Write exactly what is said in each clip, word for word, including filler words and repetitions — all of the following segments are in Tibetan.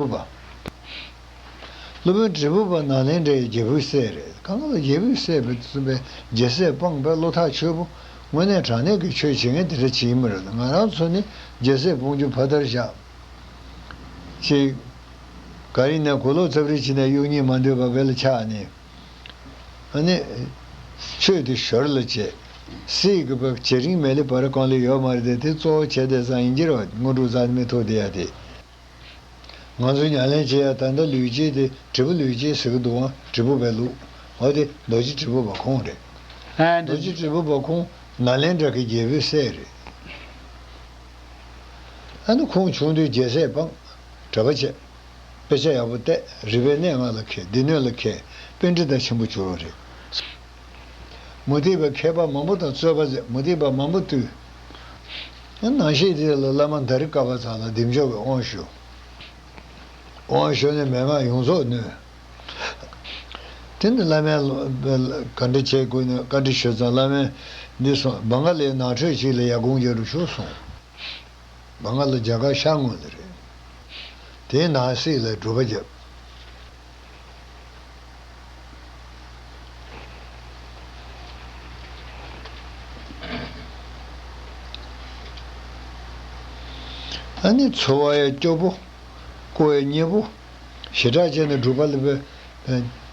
བུ་པ། སློབ་དཔོན་དྲིལ་བུ་པ་ནཱ་ལེནྡྲའི་རྒྱལ་པོའི་སྲས་རེད། གང་ལ་རྒྱལ་པོའི་སྲས་པའི་གསུངས་པའི་རྒྱལ་སྲས་སྤངས་པའི་བློ་ཐག་ཆོད་པོ། དངོས་གནས་དྲང་གནས་ཀྱི་ཆོས་བྱེད་མཁན་དེ་འདྲ་ཅིག་ཡིན་པ་རེད། ང་རང་ཚོ་ནི་རྒྱལ་སྲས་སྤོང་རྒྱུ་ཕ་མཐར་བཞག་ཅིག་ག་རེ་ཡིན་ན་གོ་ལོག་རྩབ་རིལ་བྱས་ནས་གཡུག་སྙིང་མ་འདོད་པ་བས་ལ་ཆགས་ནས། ཨ་ནི། ཆོས་དེ་ཞོར་ལ་བྱས། སྲིད་ཀྱི་བ་བྱེ་རིང་མེ་ལི་བར་གང་ལས་ཡོད་མ་རེད་དེ། དེ་གཙོ་བོ་བྱས་ཏེ་སང་ཡིན་གྱི་རེད་བ། དངོས་གྲུབ་རྩ་ནས་མི་ཐོབ་བསྡད་ཡ་དེ། ང་ཚོས་ཉམས་ལེན་བྱེད་ཡ་ད་ལྟ་ལུས་སྐྱེས་དེ་དྲིལ་བུ་ལུས་སྐྱེས་ཟེར་གི་འདུག་ཨང་། དྲིལ་བུ་པའི་ལུགས། འོ་དེ་རྡོ་རྗེ་དྲིལ་བུ་པ་ཁོང་རེད། ཨ་འདི། རྡོ་རྗེ་དྲིལ་བུ་པ་ཁོང་ནཱ་ལེནྡྲ་གི་རྒྱལ་པོའི་སྲས་རེད། ཨ་ནི་ཁོང་བྱུང་དུས་རྒྱལ་སྲས་སྤངས། གྲྭ་པ་བྱས། དཔེ་ཆ་ཡག་པོ་བལྟས། རིག་པའི་གནས་ལྔ་ལ་མཁས། སྡེ་སྣོད་ལ་མཁས། པཎྜི་ཏ་ཆེན་པོ་གྱུར་བ་རེད། མུ་སྟེགས་པའི་མཁས་པ་མང་པོ་དང་རྩོད་པ་མཛད། མུ་སྟེགས་པ་མང་པོ་བཏུལ། ནང་ཤེས་དེ་ལ་བླ་མ་དཱ་རི་ཀ་པ་ཚང་ལ་བདེ་མཆོག་གི་དབང་ཞུ། དབང་ཞུ་ནས་མན་ངག་ཡོངས་རྫོགས་ནོས། དེ་ནི་བླ་མས་བཀའ་འདྲི་བྱེད་དགོས་ནས་བཀའ་འདྲི་ཞུས་ཙང་བླ་མས་འདི་སོང་། བང་ག་ལའི་ནང་ཁྲོད་ཅིག་ལ་ཡར་དགོངས་རྒྱག་རོགས་ཞུ་གསུངས། བང་ག་ལ་རྒྱ་གར་ཤར་ངོས་ལ་རེད། དེའི་ནང་གསེས་ལ་སྒྲུབ་པ་བརྒྱབ། ཨ་ནི་འཚོ་བ་ཡང་སྐྱོ་པོ། ཀོ་ཡ་མཉེས་པོ། ཞེ་དྲག་བྱས་ནས་སྒྲུབ་པ་ལ་བས།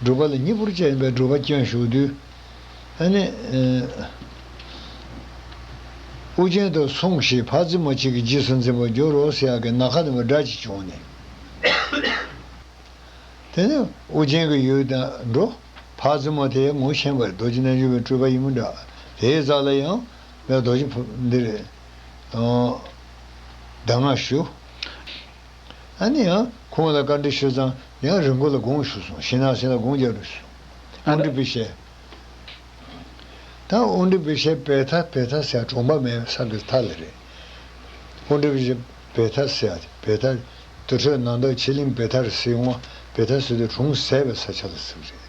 སྒྲུབ་པ་ལ་མཉེས་པོར་བྱས་པའི་སྒྲུབ་པ་སྐྱོན་ཞུགས་དུས། ཨ་ནི། ཨུ་རྒྱན་དུ་སོང་ཞིག་ཕ་རྩེ་མོ་གཅིག་གི་རྗེས་སུ་འཛིན་པར་འགྱུར་རོ་ཟེར་ཡག་གི་ནམ་མཁའ་ནས་སྒྲ་ཅིག་བྱུང་ནས། དེ་ནས་ཨུ་རྒྱན་གྱི་ཡུལ་དང་འགྲོ། ཕ་རྩེ་མོ་དེ་ངོ་ཤེས་པར་རྡོ་རྗེ་རྣལ་འབྱོར་པའི་སྤྲུལ་པ་ཡིན་མི་འདྲ། དེའི་རྩ་ལ་ཡང་བའི་རྡོ་རྗེ་ཕུ་འདི་རེད། གདམས་ངག་ཞུ། ཨ་ནི་ཡང་ཁོང་ལ་བཀའ་འདྲི་ཞུས་ཙང་ཡང་རི་མགོ་ལ་དགོངས་ཞུ་གསུངས། ཞེ་ན་ཞེ་ན་དགོངས་རྒྱག་རོགས་ཞུ། ཨ་ཨོ་ནི་པི་ཤེ། ད་ཨོ་ནི་པི་ཤེ་བེ་ཐ་བེ་ཐ་ཟེར་གྲོང་པ་མེད་ས་གི་མཐའ་ལ་རེད། ཨོ་ནི་པི་ཤེ་བེ་ཐ་ཟེར་བེ་ཐ། དུར་ཁྲོད་ནང་དུ་ཆི་ལིང་བེ་ཐ་རེད་ཟེར་འོང་། བེ་ཐ་ཟེར་དུས་གྲོང་ཟད་པའི་ས་ཆ་ལ་ཟེར་རེད།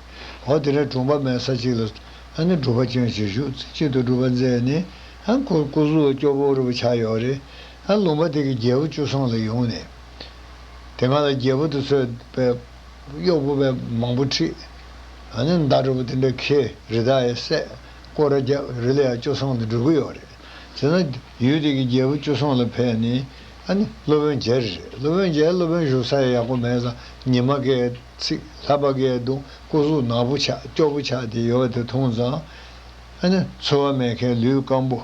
འོ་དེ་ནས་གྲོང་པ་མེད་ས་ཅིག་ལ་ཨ་ནི་སྒྲུབ་པ་སྐྱོན་ཞིག་བཞུགས། གཅིག་ཏུ་སྒྲུབ་པ་མཛད་ནས་ཨ་ཁོ་སྐུ་གཟུགས་སྐྱོ་པོ་རུ་ཆགས་ཡོད་རེད། ཨ་ལུང་པ་དེ་གི་རྒྱལ་པོ་བཅུ་གསུམ་ལ་ཡོང་ནས། དེ་སྔ་ལ་རྒྱལ་པོ་དེ་ཚོས་པའི་གཡོག་པོ་པའི་མང་པོ་ཁྲིད། ཨ་ནི་མདའ་འདྲ་པོ་དེ་འདྲ་ཁྱེར་རི་དྭགས་ཡ་བསད། སྐོར་ར་རྒྱབ་རི་ལ་ཡ་བཅུ་གསུམ་ལ་འགྲོ་གི་ཡོད་རེད། བྱས་ན་ཡུལ་དེ་གི་རྒྱལ་པོ་བཅུ་གསུམ་ལ་ཕེབས་ནས་ཨ་ནི་སློབ་དཔོན་མཇལ་རེད། སློབ་དཔོན་མཇལ། སློབ་དཔོན་བཞུགས་ས་ཡ་ཡག་པོ་མེད་ཙང་ཉི་མ་གས་ཚིག་ལྷགས་པ་གས་རྡུང་། སྐུ་གཟུགས་ནག་པོ་ཆགས་སྐྱོ་པོ་ཆགས་དེ་ཡོད་པ་དེ་མཐོང་ཙང་། ཨ་ནི་འཚོ་བ་མེད་མཁན་ལུས་སྐམ་པོ་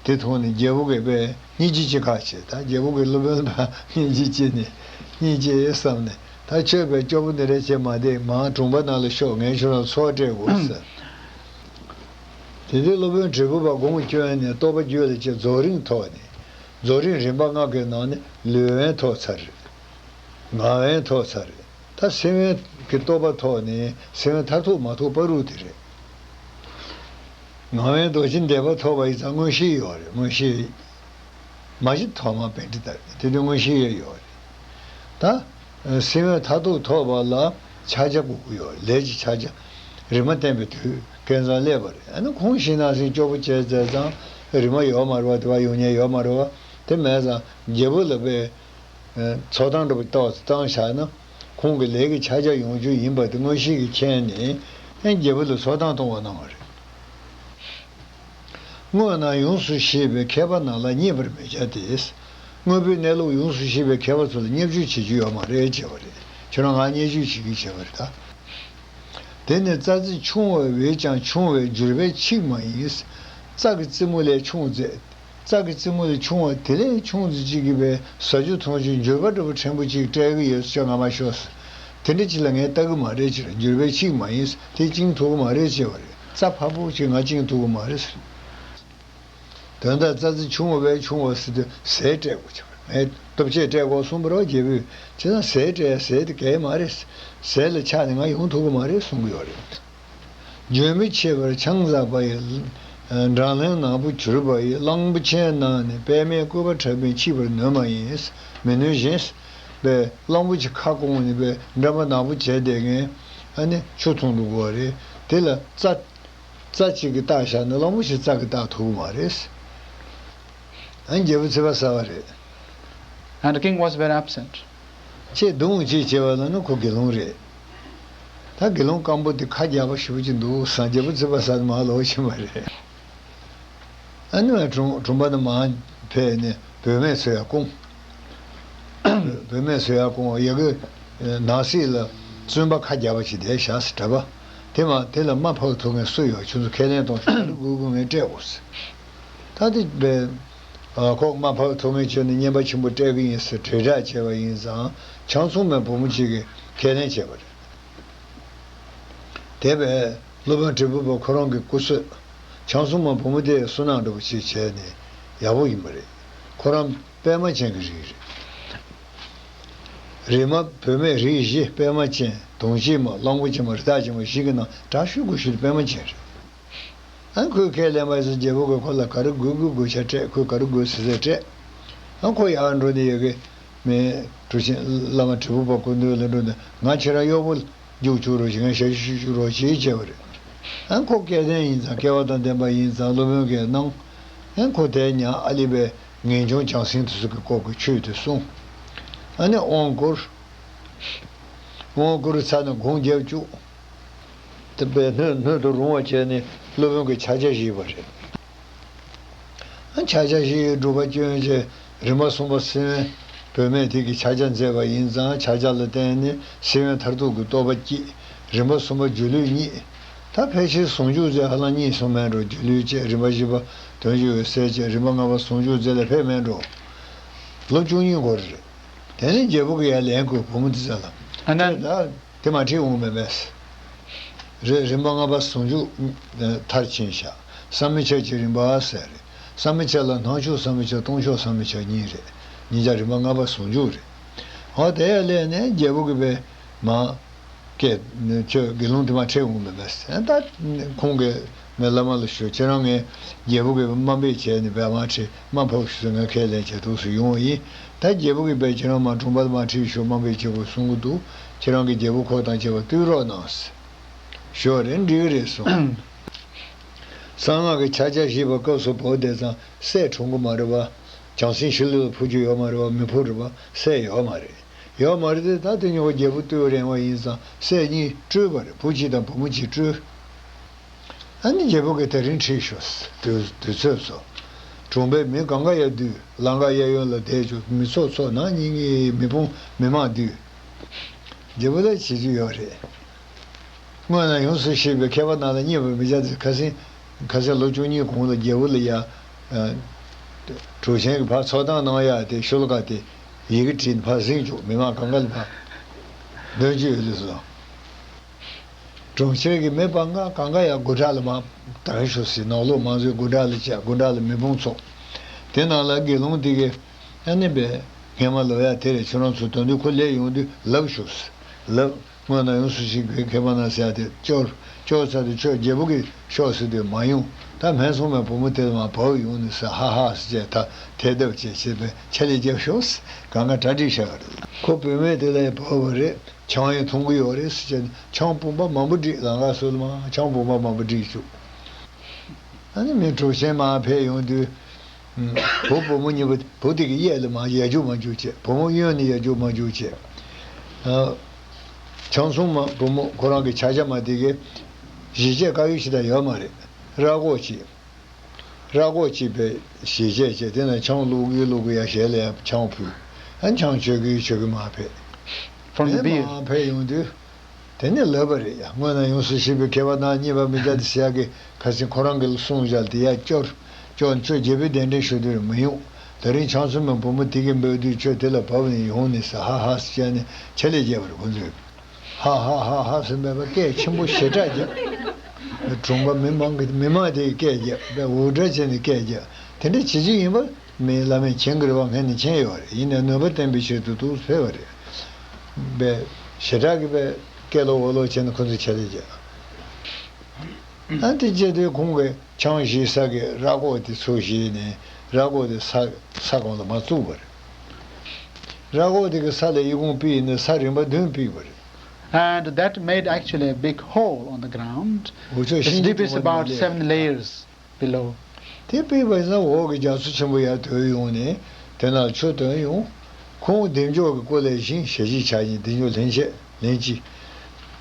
དེ་མཐོང་ནས་རྒྱལ་པོ་གིས་པས་སྙིང་རྗེ་ཅིག་ཁ་བྱས། ད་རྒྱལ་པོ་གིས་སློབ་དཔོན་ལ་སྙིང་རྗེ་སྐྱེས་ནས་སྙིང་རྗེ་བསམ་ནས། ད་ཁྱོད་པས་སྐྱོ་པོ་འདི་འདྲ་བྱས་མ་བསྡད། མར་གྲོང་པ་ནང་ལ་ཤོག་ངས་ཁྱོད་རང་འཚོ་བ་སྤྲད་དགོས་ཟེར། དེ་དུས་སློབ་དཔོན་དྲིལ་བུ་པ་དགོངས་སྐྱོན་ནས་རྟོགས་པ་རྒྱུད་ལ་སྐྱེས། རྫོགས་རིམ་ཐོབ་ནས། རྫོགས་རིམ་རིམ་པ་ལྔ་གི་ནང་ནས་ལུས་དབེན་ཐོབ་ཚར་རེད། ངག་དབེན་ཐོབ་ཚར་རེད། ད་སེམས་དབེན་གྱི་རྟོགས་པ་ཐོབ་ནས་སེམས་དབེན་མཐར་ཐུག་མ་ཐོབ་བར་དུ་དེ་རེད། ངག་དབེན་རྡོ་རྗེ་བཟླས་པ་ཐོབ་པ་ཡིན་ཙང་མངོན་ཤེས་ཡོད་རེད། མངོན་ཤེས། མ་གཞི་ཐོག་མ་པཎྜི་ཏ་རེད། དེ་དུས་མངོན་ཤེས་ཡོད་ཡོད་རེད། ད་སེམས་དབེན་མཐར་ཐུག་ཐོབ་པ་ལ་ཕྱག་རྒྱ་དགོས་ཀྱི་ཡོད་རེད། ལས་ཀྱི་ཕྱག་རྒྱ། རིམ་པ་བསྟན་པའི་དུས་ཀུན་བཟང་སླེབས་པ་རེད། ཨ་ནི་ཁོང་ཞིང་ནང་སེམས་སྐྱོ་པོ་བྱས་བྱས་ཙང་རིམ་པ་ཡོད་མ་རེད་བ། དེ་བ་ཡོང་མཁན་ཡོད་མ་རེད་བ། དེ་མེད་ཙང་རྒྱལ་པོ་ལ་པས། ཚོགས་གཏམ་འདྲ་པོ་ཏོག་ཙམ་བཏང་བཞག་ན། ཁོང་གི་ལས་ཀྱི་ཕྱག་རྒྱ་ཡོང་རྒྱུ་ཡིན་པ་དེ་མངོན་ཤེས་ཀྱིས་མཁྱེན་ནས། ཨེ་རྒྱལ་པོ་ལ་ཚོགས་གཏམ་གཏོང་བ་གནང་བ་རེད། དངོས་རྣམས་ཡོངས་སུ་ཤེས་པའི་མཁས་པ་རྣམས་ལ་བརྙས་པར་མི་བྱ་སྟེ། དངོས་པོའི་གནས་ལུགས་ཡོངས་སུ་ཤེས་པའི་མཁས་པ་ཚོ་ལ་བརྙས་བཅོས་བྱེད་རྒྱུ་ཡོད་མ་རེད་ཅེས་པ་རེད། ཁྱོད་རང་ང་བརྙས་བཅོས་བྱེད་ཀྱི་བྱས་པ་རེད་ད། དེ་ནི་རྩྭ་རྩི་ཆུང་བ་བས་ཀྱང་ཆུང་བས་འགྱུར་བས་ཆིག་མ་ཡིན། རྩྭ་གི་རྩེ་མོ་ལས་ཆུང་ཟད། རྩྭ་གི་རྩེ་མོ་ལས་ཆུང་བ་དེ་ལས་ཆུང་ཙི་གཅིག་གིས་པའི་ཟ་རྒྱུ་འཐུང་རྒྱུ་འགྱུར་བ་འདྲ་པོ་ཕྲན་བུ་གཅིག་སྤྲད་གི་ཡོད་ཟེར་ང་མ་ཤོར། དེ་འདྲ་ཅིག་ལ་ངས་ལྟ་གི་མ་རེད་ཅེས། འགྱུར་བས་ཆིག་མ་ཡིན། དེ་བཅིངས་ཐུབ་གི་མ་རེད་ཅེས་པ་རེད། རྩྭ་ཕག་པོ་ཅིག་ང་བཅིངས་ཐུབ་གི་མ་རེད་ཟེར། དོན་དག་རྩྭ་རྩི་ཆུང་བ་བས་ཆུང་བ་ཟེར་དུས་ཟས་སྤྲད་དགོས་ཀྱི་རེད། ངས་ལྟོ་ཆས་སྤྲད་དགོས་གསུངས་པ་རེད་རྒྱལ་པོས། བྱས་ཙང་ཟས་སྤྲད་ཟས་དེ་གས་མ་རེད། ཟས་ལ་ཆགས་ནས་ང་ཡོང་ཐུབ་གི་མ་རེད་གསུང་གི་ཡོད་རེད། འཇོན་མི་ཆེ་བར་ཆང་ཟ་བ་ཡི། འགྲན་ལྷན་ནག་པོ་གྱུར་པ་ཡི། གླང་པོ་ཆེ་རྣམས་ནི་པདྨའི་སྐུད་པ་འཁྲབ་པས་འཆིས་པར་ནུས་མ་ཡིན། མི་ནུས་ཤིང་། པས་གླང་པོ་ཆེ་ཁ་སྐོང་ནས་པས་འགྲམ་པ་ནག་པོ་བྱས་བསྡད་མཁན་ཨ་ནི་ཆུ་འཐུང་འགྲོ་དགོས་པ་རེད། དེ་ལ་རྩྭ། རྩྭ་གཅིག་གིས་བཏགས་བཞག་ན་གླང་པོ་ཆེ་རྩྭ་གིས་བཏགས་ཐུབ་ཀྱི་མ་རེད། ཨ་ནི་རྒྱལ་པོ་ཚིག་པ་ཟ་བ་རེད། And the king was very upset. ཆེ་བརྡུང་ཅིག་བྱས་པ་ལ་ནི་ཁོ་དགེ་སློང་རེད། ད་དགེ་སློང་སྐམ་པོ་དེ་ཁ་རྒྱག་པ་ཞེ་པོ་ཅིག་འདུག་སངས་རྒྱས་པོ་ཚིག་པ་ཟ་ནི་མ་ལོག་ཕྱིན་པ་རེད། ཨ་ནི་གྲོང་གྲོང་པ་ནས་མར་ཕེབས་ནས་བུད་མེད་ཚོ་ཡར་བསྐུངས། བུད་མེད་ཚོ་ཡར་བསྐུངས། ཡ་གི་ནང་གསེས་ལ་བཙུན་པ་ཁ་རྒྱག་པ་ཅིག་བསྡད་བཞག་ཟེར། གྲྭ་པ་དེ་མ་དེ་ལ་རྨ་ཕབ་ཐུབ་མཁན་སུ་ཡོད། ཁྱོད་ཚོ་ཁས་ལེན་གཏོང་ཤོག་ག་རེ་དགོས་དགོས་ངས་སྤྲད་དགོས་ཟེར། ད་དེ་བས། ཨ། ཁོ་རྨ་ཕབ་ཐུབ་མཁན་ཁྱོད་ནི་བསྙེན་པ་ཆེན་པོ་སྤྲད་ཀྱི་ཡིན་ཟེར་དྲིལ་བསྒྲགས་བྱས་པ་ཡིན་ཙང་། ཆང་འཚོང་མའི་བུ་མོ་གཅིག་གིས་ཁས་ལེན་བྱས་པ་རེད། དེ་བས་སློབ་དཔོན་དྲིལ་བུ་པ་ཁོ་རང་གི་སྐུ་གཟུགས། ཆང་འཚོང་མའི་བུ་མོ་དེ་བསོད་ནམས་འདྲ་པོ་ཅིག་བྱས་ནས་ཡག་པོ་ཡིན་པ་རེད། ཁོ་རང་པད་མ་ཅན་གྱི་རིགས་རེད། རིག་མ་བུད་མེད་རིགས་བཞི། པད་མ་ཅན། དུང་ཅན་མ། གླང་པོ་ཅན་མ། རི་དྭགས་ཅན་མ་བཞི་གི་ནང་དྲག་ཤོས་དགུ་ཤོས་དེ་པད་མ་ཅན་རེད། ཨ། ཁོས་ཁས་ལེན་པ་ཡིན་ཙང་རྒྱལ་པོ་གིས་ཁོ་ལ་ག་རེ་དགོས་དགོས་དགོས་ཆ་སྤྲད། ཁོས་ག་རེ་དགོས་ཟེར་ཟེར་སྤྲད། ཨ། ཁོ་ཡར་འགྲོ་ནས་ཡ་གི་མི་གྲུ་ཆེན་བླ་མ་དྲིལ་བུ་པ་སྐུ་མདུན་ལ་འགྲོ་ནས། ང་ཁྱེད་རང་གཡོག་པོ་རྒྱུགས་བཅུག་རོགས་བྱེད། ང་ཞབས་ཞུ་བཅུག་རོགས་བྱེད་ཅེས་པ་རེད། ཨ། ཁོ་སྐལ་ལྡན་ཡིན་ཙང་སྐལ་བ་དང་ལྡན་པ་ཡིན་ཙང་སློབ་དཔོན་གྱིས་གནང་། ཨ། ཁོ་དེ་ཉག་ཨ་ལི་པའི་ངེས་འབྱུང་བྱང་སེམས་དེ་ཚོ་གི་སྐོར་གྱི་ཆོས་དེ་གསུངས། ཨ་ནི་དབང་བསྐུར། དབང་བསྐུར་ཚར་ནས་སྒོམ་རྒྱབ་བཅུག། དེ་བས་སྣོད་སྣོད་དུ་རུང་བ་བྱས་ནས་སློབ་དཔོན་གྱིས་ཕྱག་རྒྱ་བཞེས་པ་རེད། ཕྱག་རྒྱ་བཞེས། སྒྲུབ་པ་སྐྱོན་བྱས། རིམ་པ་གསུམ་པ་སེམས་དཔའི་བུད་མེད་དེ་གིས་ཕྱག་རྒྱ་མཛད་པ་ཡིན་ཙང་། ཕྱག་རྒྱ་ལ་བརྟེན་ནས་སེམས་དཔའི་མཐར་ཐུག་གི་རྟོགས་པ་སྐྱེས། རིམ་པ་གསུམ་པ་སྒྱུ་ལུས་རྙེད། ད་ཕལ་ཆེར་ཟུང་འཇུག་རྫས་ཧ་ལམ་རྙེད་སོང་མེད་འགྲོ། སྒྱུ་ལུས་སྐྱེས། རིམ་པ་བཞི་པ་དོན་བྱེད་འོད་གསལ་སྐྱེས། རིམ་པ་ལྔ་པ་ཟུང་འཇུག་རྫས་ལ་ཕེབས་མེད་འགྲོ། ལོ་བཅུ་གཉིས་འགོར་རེད། དེ་ནས་རྒྱལ་པོ་གིས་ཡར་ལན་བསྐུར། བུ་མོ་འདི་ཚོ་ལ། ཨ་ན། ཁྱོད་ད་དེ་མ་ཁྲིད་འོང་མེད་པས། རེད། རིམ་པ་ལྔ་པ་ཟུང་འཇུག་མཐར་ཕྱིན་ཤག་བསམ་མི་ཁྱབ་ཀྱི་རིམ་པ་ཟེར་རེད། བསམ་མི་ཁྱབ་ལ་སྣང་ཕྱོགས་བསམ་མི་ཁྱབ། སྟོང་ཕྱོགས་བསམ་མི་ཁྱབ་གཉིས་རེད། གཉིས་ཆ་རིམ་པ་ལྔ་པ་ཟུང་འཇུག་རེད། འོ་དེ་ཡར་སླེབས་ནས་རྒྱལ་པོ་གིས་བས་མ། ཀྱེ། ཁྱོད་དགེ་སློང་དེ་མ་ཁྲིད་འོང་མེད་པས། ད་ཁོང་གིས་ངའི་བླ་མ་ལ་ཞུ། ཁྱེད་རང་ངའི་རྒྱལ་པོ་གིས་དམའ་འབེབས་བྱས་ནས་བས་མ་ཁྲིད། རྨ་ཕབ་ཤོག་ཟེར། ང་ཁས་ལེན་བྱས་འདུག་སེ་ཡོང་བ་ཡིན། ད་རྒྱལ་པོ་གིས་བས་ཁྱེད་རང་མ་གྲོང་པ་ལ་མ་ཁྲིད་ཤོག་དམའ་འབེབས་བྱེད་དགོས་གསུང་གི་འདུག་ཁྱེད་རང་གི་རྒྱལ་པོ་ཁོ་དང་བཅས་པ་བསྟུན་རོགས་གནང་ཟེར་ཞུ་བ་རེད། འགྲིག་གི་རེད་གསུངས། གསང་སྔགས་ཀྱི་ཕྱག་རྒྱ་བཞེས་པའི་སྐབས་སུ་བབས་བསྡད་ཙང་སྲས་འཁྲུངས་གི་མ་རེད་པ། བྱང་སེམས་ཞི་ལུ་ལ་འཕོ་རྒྱུ་ཡོད་མ་རེད་པ། མི་འཕོ་རེད་པ། སྲས་ཡོད་མ་རེད། ཡོད་མ་རེད་དེ། ད་དེ་ཉོ་བ་རྒྱལ་པོ་བསྟུད་རན་པ་ཡིན་ཙང་སྲས་གཉིས་སྤྲོས་པ་རེད། བུ་གཅིག་དང་བུ་མོ་གཅིག་སྤྲོས། ཨ་ནི་རྒྱལ་པོ་གིས་དེ་རིང་ཁྲིད་ཤོག་དུས་དུས་ཚོད་སོ། གྲོང་པའི་མི་གང་ག་ཡར་འདུས། ལམ་ཁ་གཡས་གཡོན་ལ་བསྡད་བཅུག་མི་ཚོགས་ཚོགས་ནང་གཉིས་ཀྱི་མི་ཕུང་མི་མང་འདུས། རྒྱལ་པོ་ལ་བྱེད་རྒྱུ་ཡོད་རེད། སྔོན་ལ་ཡོངས་སུ་ཤེས་པའི་མཁས་པ་རྣམས་ལ་བརྙས་པར་མི་བྱ་སྟེ། ཁ་སང་ཁ་སང་ལོ་བཅུ་གཉིས་གོང་ལ་རྒྱལ་པོ་ལ་ཡ། ཨ། གྲུ་ཆེན་གྱིས་ཕར་ཚོགས་གཏམ་གནང་ཡག་དེ་ཤོ་ལོ་ཀ་དེ་ཡི་གེ་བྲིས་ནས་ཕར་གཟིགས་བཅུག་མི་མང་གང་ག་ལ་ཕར་འདོན་རྒྱུ་ཡོད་ལུགས་སོ། གྲོང་ཁྱེར་གྱི་མི་སྤང་ག་གང་ག་ཡང་དགོན་གྲྭ་ལ་མར་དར་ཤོག་ཟེར། ནང་ལོགས་མང་ཚོས་དགོན་གྲྭ་ལ་བཅར། དགོན་གྲྭ་ལ་མི་ཕུང་ཚོགས། དེ་ནང་ལ་དགེ་སློང་དེ་གིས་ཨ་ནི་བས་སྔས་མ་ལབ་ཡག་དེ་རེད། ཁྱོད་རང་ཚོ་དོན་དུ་ཁོ་སླེབས་ཡོང་དུས་ལབ་ཤོག་ཟེར་ལབ། སྔོན་ན་ཡོངས་སུ་ཤེས་པའི་མཁས་པ་རྣམས་ཟེར་ཡག་དེ་སྐྱོར། སྐྱོར་ཚར་དུས་ཁྱོད་རྒྱལ་པོ་གིས་ཤོག་ཟེར་དུས་མ་ཡོང་། ད་སྨད་འཚོང་མའི་བུ་མོ་དེ་ལ་མར་བབས་ཡོང་ནས་ཟེར། ཧ་ཧ་ཟེར་བྱས། ད་དེ་ལྟ་བུ་བྱས་བྱས་པས་ཆ་ལས་རྒྱབ་ཤོག་ཟེར་གང་ག་གྲ་སྒྲིག་བྱས་པ་རེད། ཁོ་བུད་མེད་དེ་ལ་ཡང་བབས་པ་རེད། ཆང་ཡང་འཐུང་གི་ཡོད་རེད་ཟེར་བྱས་ནས་ཆང་བུམ་པ་མང་པོ་བསྒྲིགས། ལམ་ཁ་སོགས་ལ་མར་ཆང་བུམ་པ་མང་པོ་བསྒྲིགས་བཅུག་ཨ་ནི་མི་གྲུ་ཆེན་མར་ཕེབས་ཡོང་དུས། ཨ། བུ་བུ་མོ་གཉིས་པོ། བུ་དེ་གིས་གཡས་ལ་མར་ཡར་རྒྱུག་མར་རྒྱུག་བྱས། བུ་མོ་གཡོན་ནས་ཡར་རྒྱུག་མར་རྒྱུག་བྱས། ཨ། ཆང་འཚོང་མ་བུ་མོ་ཁོ་རང་གི་ཕྱག་རྒྱ་མ་དེ་གིས་བཞེས་བྱ་ག་ཡོད་ཞིག་དང་ཡོད་མ་རེད། ར་སྒོག་ཅིག་ར་སྒོག་ཅིག་བས་བཞེས་བྱས་བྱས། དེ་ན་ཆང་བླུག་གི་བླུག་གི། ཡ་གཞན་ལ་ཡང་ཆང་ཕུལ། ཨ། ཆང་མཆོད་ཀྱི་མཆོད་ཀྱི་མར་ཕེབས། From the beer. མར་ཕེབས་ཡོང་དུས། དེ་ནས་ལབ་པ་རེད་ཡ། སྔོན་ན་ཡོངས་སུ་ཤེས་པའི་མཁས་པ་རྣམས་བརྙས་པར་མི་བྱ་སྟེ་ཟེར་ཡག་གི་ཁ་སང་ཁོ་རང་གིས་གསུངས་བཞག་དེ་ཡར་སྐྱོར། སྐྱོར། ཁྱོད་རྒྱལ་པོའི་གདན་འདྲེན་ཞུ་དུས་མི་ཡོང་། དེ་རིང་ཆང་འཚོང་མའི་བུ་མོ་དེ་གིས་འབོད་དུས་ཁྱོད་དེ་ལ་བབས་ནས་ཡོང་ནས་ཟེར་ཧ་ཧ་ཟེར་བྱས་ནས་ཆ་ལས་རྒྱབ་པ་རེད་ཁོ་ཚོས། ཧ་ཧ་ཧ་ཧ་ཟེར་མེད་པར་སྐད་ཆེན་པོ་ཞེ་དྲག་རྒྱབ། གྲོང་པ་མི་མང་གི་མི་མང་དེ་གིས་སྐད་རྒྱབ། དཔེ་འུར་སྒྲ་བྱས་ནས་སྐད་རྒྱབ། དེ་འདྲ་བྱེད་རྒྱུ་ཡིན་པ། མི་བླ་མས་མཁྱེན་གྱི་རེད་པ། སྔོན་ནས་མཁྱེན་ཡོད་རེད། ཡིན་ནའི་ནུས་པ་བསྟན་པའི་ཆེད་དུ་འདུག་ཕེབས་པ་རེད། པས་ཞེ་དྲག་གི་པས་སྐད་ལོག་འོག་ལོག་བྱས་ནས་ཁོ་ཚོས་ཆ་ལས་བརྒྱབ། ཨ། དེ་བྱས་དུས་ཁོང་གིས་ཆང་བཞེས་ས་གི་ར་སྒོག་དེ་ཚུར་བཞེས་ནས་ར་སྒོག་དེ་ས་ས་གོང་ལ་མར་བཙུགས་པ་རེད། ར་སྒོག་དེ་གིས་ས་ལ་ཡི་གུང་ཕུལ་ནས་ས་རིམ་པ་བདུན་ཕུལ་བ་རེད། And that made actually a big hole on the ground. འུ་ཅག་Its ཤིང་deep is སྟོང་པ་about ནང་ལས། Seven layers below. དེ་ཕུལ་བ་ཡིན་ན་འོག་གི་རྒྱ་མཚོ་ཆེན་པོ་ཡར་དོན་ཡོང་ནས་དེ་ནང་ཆུ་དོན་ཡོང་། ཁོང་བདེ་མཆོག་གི་སྐུ་ལས་བཞེངས་ཞལ་གཅིག་ཕྱག་གཉིས། བདེ་མཆོག་ལྷན་ཅིག་ལྷན་ཅིག་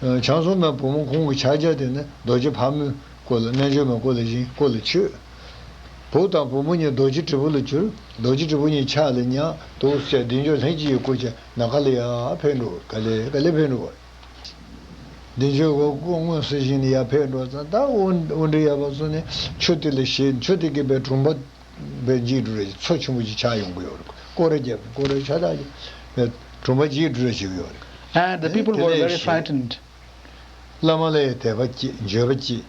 ཨ། བྱང་སེམས་མའི་བུ་མོ་ཁོང་གི་ཕྱག་རྒྱ་དེ་ནི་རྡོ་རྗེ་ཕག་མོའི་སྐུ་ལ། རྣལ་འབྱོར་མའི་སྐུ་ལ་བཞེངས། སྐུ་ལ་མཆོད། བུ་དང་བུ་མོ་གཉིས་རྡོ་རྗེ་དྲིལ་བུ་ལ་གྱུར། རྡོ་རྗེ་དྲིལ་བུ་གཉིས་ཕྱག་ལ་མཉམ་དུ་བྱས། བདེ་མཆོག་ལྷན་ཅིག་གི་སྐུ་ཅན་ནམ་མཁའ་ལ་ཡར་འཕེན་འགྲོ། ག་ལེ་ག་ལེ་འཕེན་འགྲོ་བ། བདེ་མཆོག་གི་སྐུ་དངོས་སུ་བཞེངས་ནས་ཡར་འཕེན་འགྲོ་ཙང་། ད་དབུ་དབུ་འདྲེན་ཡག་པོ་བཟོས་ནས་ཆུ་དེ་ལ་བཞེས། ཆུ་དེ་གིས་པའི་གྲོང་པ་པའི་འཇིག་འགྲོ་རེ། མཚོ་ཆེན་པོ་ཅིག་ཆགས་ཡོང་གི་ཡོད་རེད། སྐོར་ར་བརྒྱབ། སྐོར་ར་ཆགས་ད་པའི་གྲོང་པ་འཇིག་འགྲོ་རེ་བྱེད་ཀྱི་ཡོད་རེད། And the people were very frightened. བླ་མ་ལ་ཡང་དད་པ་སྐྱེས། འགྱོད་པ་སྐྱེས།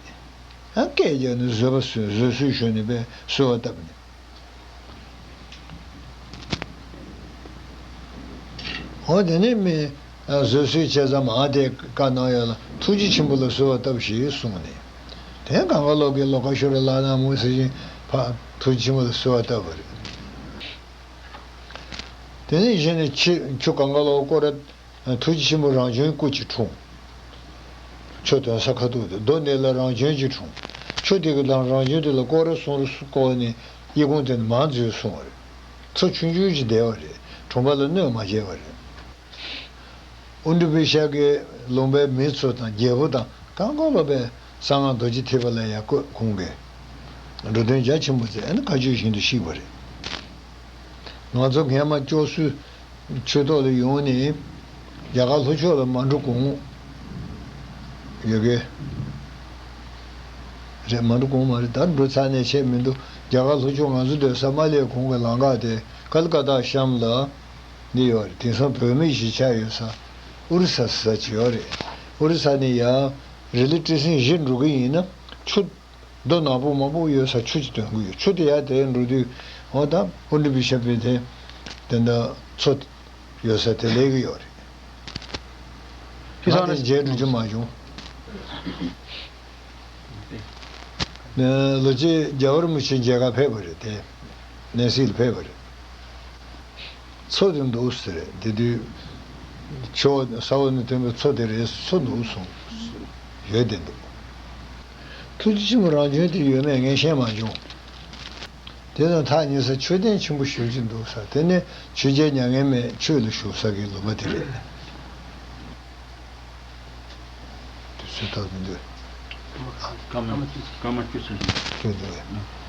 ཨ། སྐད་རྒྱག་ནས་བཟོད་པ་གསོལ། བཟོད་གསོལ་ཞུས་ནས་པའི་གསོལ་བ་བཏབ་ནས། འོ་དེ་ནས་མི་བཟོད་གསོལ་བྱས་ཙང་མ་དེ་བཀའ་གནང་ཡོད་ལ། ཐུགས་རྗེ་ཆེན་པོ་ལ་གསོལ་བ་བཏབ་ཞེས་གསུངས་ནས། དེ་གངྒཱ་ལོ་ཀའི་ལོ་ཀ་ཤོ་ར་ལ་ན་མོ་ཟེར་བཞིན་ཕ་ཐུགས་རྗེ་ཆེན་པོ་ལ་གསོལ་བ་བཏབ་པ་རེད། དེ་ནས་གཞི་ནས་ཆུ་ཆུ་གངྒཱ་ལོ་སྐོར་ར། ཐུགས་རྗེ་ཆེན་པོ་རང་བྱོན་སྐུ་གཅིག་འཁྲུངས། ཆུ་དོན་ས་ཁ་ཐུག་དེ་རྡོ་འདི་ལ་རང་བྱོན་གཅིག་འཁྲུངས། ཆུ་དེ་གི་དང་རང་བྱོན་དེ་ལ་སྐོར་ར་གསུང་ར་བསྐོར་ནས་གཡས་གུང་དེ་ནས་མར་འཛུལ་སོང་བ་རེད། མཚོ་ཆུང་ཆུང་ཅིག་བསྡད་པ་རེད། གྲོང་པ་ལ་གནོད་མ་བྱས་པ་རེད། ཨུ་འདྲི་པི་ཤ་གི་ལུང་པའི་མི་ཚོ་དང་རྒྱལ་པོ་དང་གང་ག་ལོ་པའི་གསང་སྔགས་རྡོ་རྗེ་ཐེག་པ་ལ་ཡར་བཀོད། ཁོང་གིས་འགྲོ་དོན་རྒྱ་ཆེན་པོ་མཛད། ཨ་ནི་བཀའ་ཆོས་བཞིན་དུ་བཤིག་པ་རེད། ང་ཚོ་སྔས་མ་སྐྱོ་སུའི་ཆོས་ཐོག་ལ་ཡོང་ནས་རྒྱ་གར་ལྷོ་ཕྱོགས་ལ་མ་འགྲོ་གོང་ཡོད་གི་རེད། མ་འགྲོ་གོང་མ་རེད། ད་འགྲོ་ཚར་ནས་ཆད་མི་འདུག་རྒྱ་གར་ལྷོ་ཕྱོགས་ང་ཚོ་སྡོད་ས་མ་ལེབ་གོང་གི་ལམ་ཁ་དེ་ཀལ་ཀ་ཏ་གཤམ་ལ་འདི་ཡོད་རེད། དེང་སང་བོད་མི་ཞིག་ཆགས་ཡོད་ས་ཨོ་རི་ས་ཟེར་ས་ཅིག་ཡོད་རེད། ཨོ་རི་ས་ནས་ཡར་རི་ལི་སྤྲེལ་སེང་བཞི་འགྲོ་གི་ཡིན་ན་ཆུ། རྡོ་ནག་པོ་མང་པོ་ཡོད་ས་ཆུ་ཅིག་ཐོན་གྱི་ཡོད། ཆུ་དེ་ཡར་དེད་འགྲོ་དུས་འོ་ད་ཨོ་འདྲི་པི་ཤ་པི་དེ་དེ་འདྲ་མཚོ་ཡོད་ས་དེ་སླེབས་ཀྱི་ཡོད་རེད། ང་དེ་མཇལ་འགྲོ་རྒྱུ་མ་བྱུང་། ལོ་གཅིག་རྒྱལ་བ་རིན་པོ་ཆེ་མཇལ་ཁ་ཕེབས་པ་རེད། དེ་གནས་གཟིགས་ལ་ཕེབས་པ་རེད། མཚོ་དེ་འདུག་ཟེར། དེ་དུས་ཆུ་བོ་ས་འོག་ནས་ཐོན་པའི་མཚོ་དེ་རེད། མཚོ་འདུག་གསུངས། ཡོད་དེ་འདུག་ཐུགས་རྗེ་ཆེན་པོ་རང་བྱོན་དེ་ཡོད་མེད་ངས་ཤེས་མ་བྱུང་། དེ་དང་ཐག་ཉེ་ས་མཆོད་རྟེན་ཆེན་པོ་ཞེ་པོ་ཅིག་འདུག་ས། དེ་ནས་ཆོས་རྒྱལ་མྱ་ངན་མེད་ཆོས་ལ་ཞུགས་ས་གི་ལུང་པ་དེ་རེད། དུས་ཚོད་ཐོག་མི་འདུག་སྐར་མ་སྐར་མ་བཅུ་ཙམ་ཞིག་འདུག་འདུག་གས།